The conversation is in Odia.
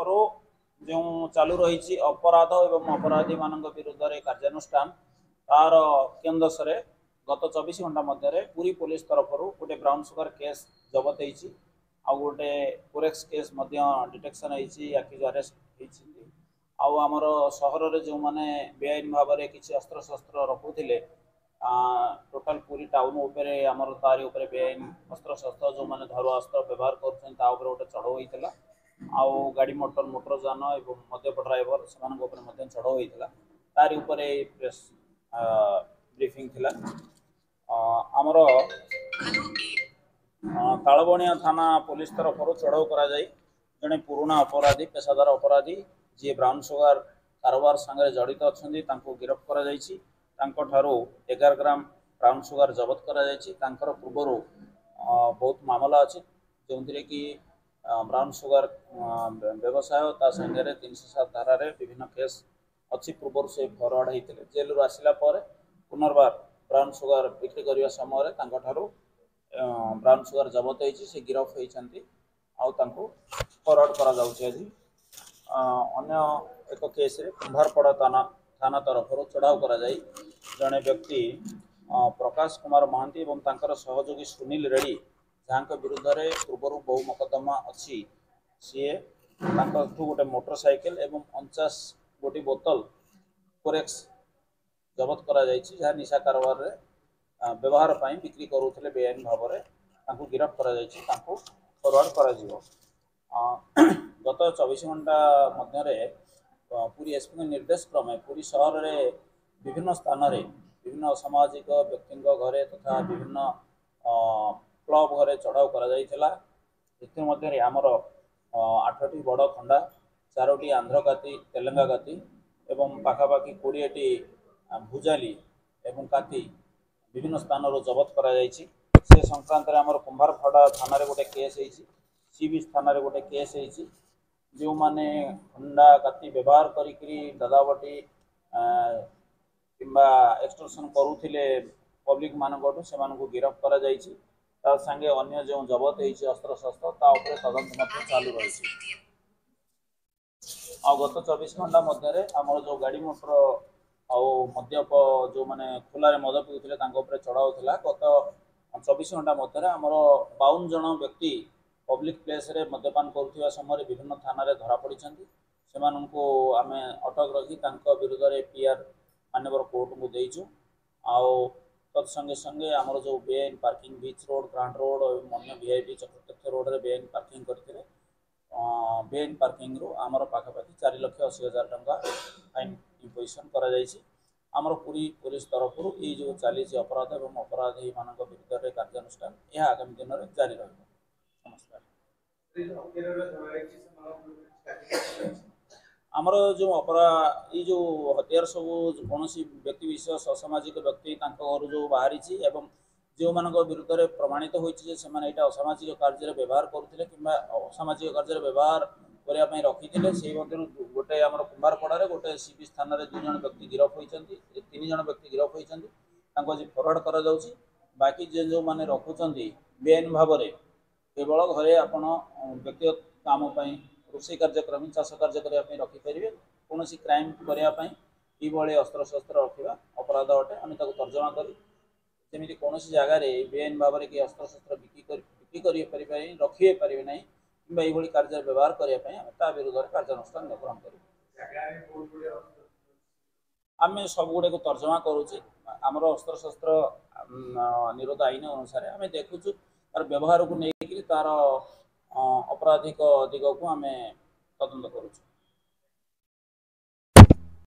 ତରଫରୁ ଯେଉଁ ଚାଲୁ ରହିଛି ଅପରାଧ ଏବଂ ଅପରାଧୀମାନଙ୍କ ବିରୁଦ୍ଧରେ କାର୍ଯ୍ୟାନୁଷ୍ଠାନ, ତାର କେନ୍ଦସରେ ଗତ 24 ଘଣ୍ଟା ମଧ୍ୟରେ ପୁରୀ ପୋଲିସ ତରଫରୁ ଗୋଟେ ବ୍ରାଉନ୍ ସୁଗାର କେସ୍ ଜବତ ହେଇଛି, ଆଉ ଗୋଟେ କୋରେକ୍ସ କେସ୍ ମଧ୍ୟ ଡିଟେକ୍ସନ୍ ହେଇଛି, ଆକ୍ୟୁଜ୍ ଆରେଷ୍ଟ ହେଇଛନ୍ତି। ଆଉ ଆମର ସହରରେ ଯେଉଁମାନେ ବେଆଇନ ଭାବରେ କିଛି ଅସ୍ତ୍ରଶସ୍ତ୍ର ରଖୁଥିଲେ, ଟୋଟାଲ ପୁରୀ ଟାଉନ ଉପରେ ଆମର ତାରି ଉପରେ ବେଆଇନ ଅସ୍ତ୍ରଶସ୍ତ୍ର ଯେଉଁମାନେ ଧରୁଆ ଅସ୍ତ୍ର ବ୍ୟବହାର କରୁଛନ୍ତି, ତା ଉପରେ ଗୋଟେ ଚଢ଼ଉ ହେଇଥିଲା। ଆଉ ଗାଡ଼ି ମଟର, ମୋଟର ଯାନ ଏବଂ ମଦ୍ୟପ ଡ୍ରାଇଭର, ସେମାନଙ୍କ ଉପରେ ମଧ୍ୟ ଚଢ଼ଉ ହେଇଥିଲା। ତାରି ଉପରେ ପ୍ରେସ୍ ବ୍ରିଫିଂ ଥିଲା। ଆମର ତାଳବଣିଆ ଥାନା ପୋଲିସ ତରଫରୁ ଚଢ଼ଉ କରାଯାଇ ଜଣେ ପୁରୁଣା ଅପରାଧୀ, ପେଶାଦାର ଅପରାଧୀ, ଯିଏ ବ୍ରାଉନ୍ ସୁଗାର କାରବାର ସାଙ୍ଗରେ ଜଡ଼ିତ ଅଛନ୍ତି, ତାଙ୍କୁ ଗିରଫ କରାଯାଇଛି। ତାଙ୍କଠାରୁ 11 ଗ୍ରାମ ବ୍ରାଉନ୍ ସୁଗାର ଜବତ କରାଯାଇଛି। ତାଙ୍କର ପୂର୍ବରୁ ବହୁତ ମାମଲା ଅଛି, ଯେଉଁଥିରେ କି ବ୍ରାଉନ୍ ସୁଗାର ବ୍ୟବସାୟ, ତା ସାଙ୍ଗରେ 307 ଧାରାରେ ବିଭିନ୍ନ କେସ୍ ଅଛି। ପୂର୍ବରୁ ସେ ଫରୱାର୍ଡ଼ ହେଇଥିଲେ। ଜେଲରୁ ଆସିଲା ପରେ ପୁନର୍ବାର ବ୍ରାଉନ୍ ସୁଗାର ବିକ୍ରି କରିବା ସମୟରେ ତାଙ୍କଠାରୁ ବ୍ରାଉନ୍ ସୁଗାର ଜବତ ହେଇଛି। ସେ ଗିରଫ ହେଇଛନ୍ତି ଆଉ ତାଙ୍କୁ ଫରୱାର୍ଡ଼ କରାଯାଉଛି ଆଜି। ଅନ୍ୟ ଏକ କେସ୍ରେ କୁମ୍ଭାରପଡ଼ା ଥାନା ତରଫରୁ ଚଢ଼ାଉ କରାଯାଇ ଜଣେ ବ୍ୟକ୍ତି ପ୍ରକାଶ କୁମାର ମହାନ୍ତି ଏବଂ ତାଙ୍କର ସହଯୋଗୀ ସୁନୀଲ ରେଡ଼ି, ଯାହାଙ୍କ ବିରୁଦ୍ଧରେ ପୂର୍ବରୁ ବହୁ ମକଦ୍ଦମା ଅଛି, ସିଏ ତାଙ୍କଠୁ ଗୋଟେ ମୋଟର ସାଇକେଲ ଏବଂ 49 ଗୋଟି ବୋତଲ କୋରେକ୍ସ ଜବତ କରାଯାଇଛି, ଯାହା ନିଶା କାରବାରରେ ବ୍ୟବହାର ପାଇଁ ବିକ୍ରି କରୁଥିଲେ ବେଆଇନ ଭାବରେ। ତାଙ୍କୁ ଗିରଫ କରାଯାଇଛି, ତାଙ୍କୁ ଫରୱାର୍ଡ଼ କରାଯିବ। ଗତ 24 ଘଣ୍ଟା ମଧ୍ୟରେ ପୁରୀ ଏସ୍ପିଙ୍କ ନିର୍ଦ୍ଦେଶ କ୍ରମେ ପୁରୀ ସହରରେ ବିଭିନ୍ନ ସ୍ଥାନରେ ବିଭିନ୍ନ ଅସାମାଜିକ ବ୍ୟକ୍ତିଙ୍କ ଘରେ ତଥା ବିଭିନ୍ନ କ୍ଲବ ଘରେ ଚଢ଼ାଉ କରାଯାଇଥିଲା। ଏଥିମଧ୍ୟରେ ଆମର 8ଟି ବଡ଼ ଖଣ୍ଡା, 4ଟି ଆନ୍ଧ୍ର କାତି, ତେଲେଙ୍ଗା କାତି ଏବଂ ପାଖାପାଖି 20ଟି ଭୁଜାଲି ଏବଂ କାତି ବିଭିନ୍ନ ସ୍ଥାନରୁ ଜବତ କରାଯାଇଛି। ସେ ସଂକ୍ରାନ୍ତରେ ଆମର କୁମ୍ଭାରପଡ଼ା ଥାନାରେ ଗୋଟେ କେସ୍ ହେଇଛି, ସି ବିଚ୍ ଥାନାରେ ଗୋଟେ କେସ୍ ହେଇଛି। ଯେଉଁମାନେ ଖଣ୍ଡା କାତି ବ୍ୟବହାର କରିକିରି ଦାଦାବଟି କିମ୍ବା ଏକ୍ସଟର୍ସନ୍ କରୁଥିଲେ ପବ୍ଲିକ ମାନଙ୍କଠୁ, ସେମାନଙ୍କୁ ଗିରଫ କରାଯାଇଛି। ତା ସାଙ୍ଗେ ଅନ୍ୟ ଯେଉଁ ଜବତ ହେଇଛି ଅସ୍ତ୍ରଶସ୍ତ୍ର, ତା ଉପରେ ତଦନ୍ତ ମଧ୍ୟ ଚାଲୁ ରହିଛି। ଆଉ ଗତ 24 ଘଣ୍ଟା ମଧ୍ୟରେ ଆମର ଯେଉଁ ଗାଡ଼ି ମଟର ଆଉ ମଦ୍ୟପ ଯେଉଁମାନେ ଖୋଲାରେ ମଦ ପିଉଥିଲେ, ତାଙ୍କ ଉପରେ ଚଢ଼ାଉ ଥିଲା। ଗତ 24 ଘଣ୍ଟା ମଧ୍ୟରେ ଆମର 52 ଜଣ ବ୍ୟକ୍ତି ପବ୍ଲିକ ପ୍ଲେସ୍ରେ ମଦ୍ୟପାନ କରୁଥିବା ସମୟରେ ବିଭିନ୍ନ ଥାନାରେ ଧରା ପଡ଼ିଛନ୍ତି। ସେମାନଙ୍କୁ ଆମେ ଅଟକ ରଖି ତାଙ୍କ ବିରୁଦ୍ଧରେ ପିଆର୍ ମାନ୍ୟବର କୋର୍ଟଙ୍କୁ ଦେଇଛୁ। ଆଉ ତତ୍ସଙ୍ଗେ ସଙ୍ଗେ ଆମର ଯେଉଁ ବେଆଇନ parking beach road, grand road ଏବଂ ଅନ୍ୟ ଭିଆଇପି ଚତୁର୍ଥ ରୋଡ଼ରେ ବେଆଇନ ପାର୍କିଂ କରିଥିଲେ, ବେଆଇନ ପାର୍କିଂରୁ ଆମର ପାଖାପାଖି 4,80,000 ଟଙ୍କା ଫାଇନ୍ ଇମ୍ପୋଜିସନ୍ କରାଯାଇଛି। ଆମର ପୁରୀ ପୋଲିସ ତରଫରୁ ଏଇ ଯେଉଁ ଚାଲିଛି ଅପରାଧ ଏବଂ ଅପରାଧୀମାନଙ୍କ ବିରୁଦ୍ଧରେ କାର୍ଯ୍ୟାନୁଷ୍ଠାନ, ଏହା ଆଗାମୀ ଦିନରେ ଜାରି ରହିବ। ନମସ୍କାର। ଆମର ଯେଉଁ ଏଇ ଯେଉଁ ହତିଆର ସବୁ କୌଣସି ବ୍ୟକ୍ତି ବିଶେଷ, ଅସାମାଜିକ ବ୍ୟକ୍ତି, ତାଙ୍କ ଘରୁ ଯେଉଁ ବାହାରିଛି ଏବଂ ଯେଉଁମାନଙ୍କ ବିରୁଦ୍ଧରେ ପ୍ରମାଣିତ ହୋଇଛି ଯେ ସେମାନେ ଏଇଟା ଅସାମାଜିକ କାର୍ଯ୍ୟରେ ବ୍ୟବହାର କରୁଥିଲେ କିମ୍ବା ଅସାମାଜିକ କାର୍ଯ୍ୟରେ ବ୍ୟବହାର କରିବା ପାଇଁ ରଖିଥିଲେ, ସେଇ ମଧ୍ୟରୁ ଗୋଟେ ଆମର କୁମ୍ଭାରପଡ଼ାରେ, ଗୋଟେ ସିବି ସ୍ଥାନରେ 2 ଜଣ ବ୍ୟକ୍ତି ଗିରଫ ହୋଇଛନ୍ତି, 3 ଜଣ ବ୍ୟକ୍ତି ଗିରଫ ହୋଇଛନ୍ତି। ତାଙ୍କୁ ଆଜି ଫରୱାର୍ଡ଼ କରାଯାଉଛି। ବାକି ଯେ ଯେଉଁମାନେ ରଖୁଛନ୍ତି ବେଆଇନ ଭାବରେ, କେବଳ ଘରେ ଆପଣ ବ୍ୟକ୍ତିଗତ କାମ ପାଇଁ, ରୋଷେଇ କାର୍ଯ୍ୟକ୍ରମ, ଚାଷ କାର୍ଯ୍ୟ କରିବା ପାଇଁ ରଖିପାରିବେ। କୌଣସି କ୍ରାଇମ୍ କରିବା ପାଇଁ ଏଇଭଳି ଅସ୍ତ୍ରଶସ୍ତ୍ର ରଖିବା ଅପରାଧ ଅଟେ। ଆମେ ତାକୁ ତର୍ଜମା କରି ଯେମିତି କୌଣସି ଜାଗାରେ ବେଆଇନ ଭାବରେ କେହି ଅସ୍ତ୍ରଶସ୍ତ୍ର ବିକ୍ରି କରିପାରିବେ ନାହିଁ, ରଖିବେ ପାରିବେ ନାହିଁ କିମ୍ବା ଏଇଭଳି କାର୍ଯ୍ୟରେ ବ୍ୟବହାର କରିବା ପାଇଁ, ଆମେ ତା ବିରୁଦ୍ଧରେ କାର୍ଯ୍ୟାନୁଷ୍ଠାନ ଗ୍ରହଣ କରିବୁ। ଆମେ ସବୁଗୁଡ଼ାକୁ ତର୍ଜମା କରୁଛେ। ଆମର ଅସ୍ତ୍ରଶସ୍ତ୍ର ନିରୋଧ ଆଇନ ଅନୁସାରେ ଆମେ ଦେଖୁଛୁ, ତାର ବ୍ୟବହାରକୁ ନେଇକରି ତାର ଅପରାଧିକ ଦିଗକୁ ଆମେ ତଦନ୍ତ କରୁଛୁ।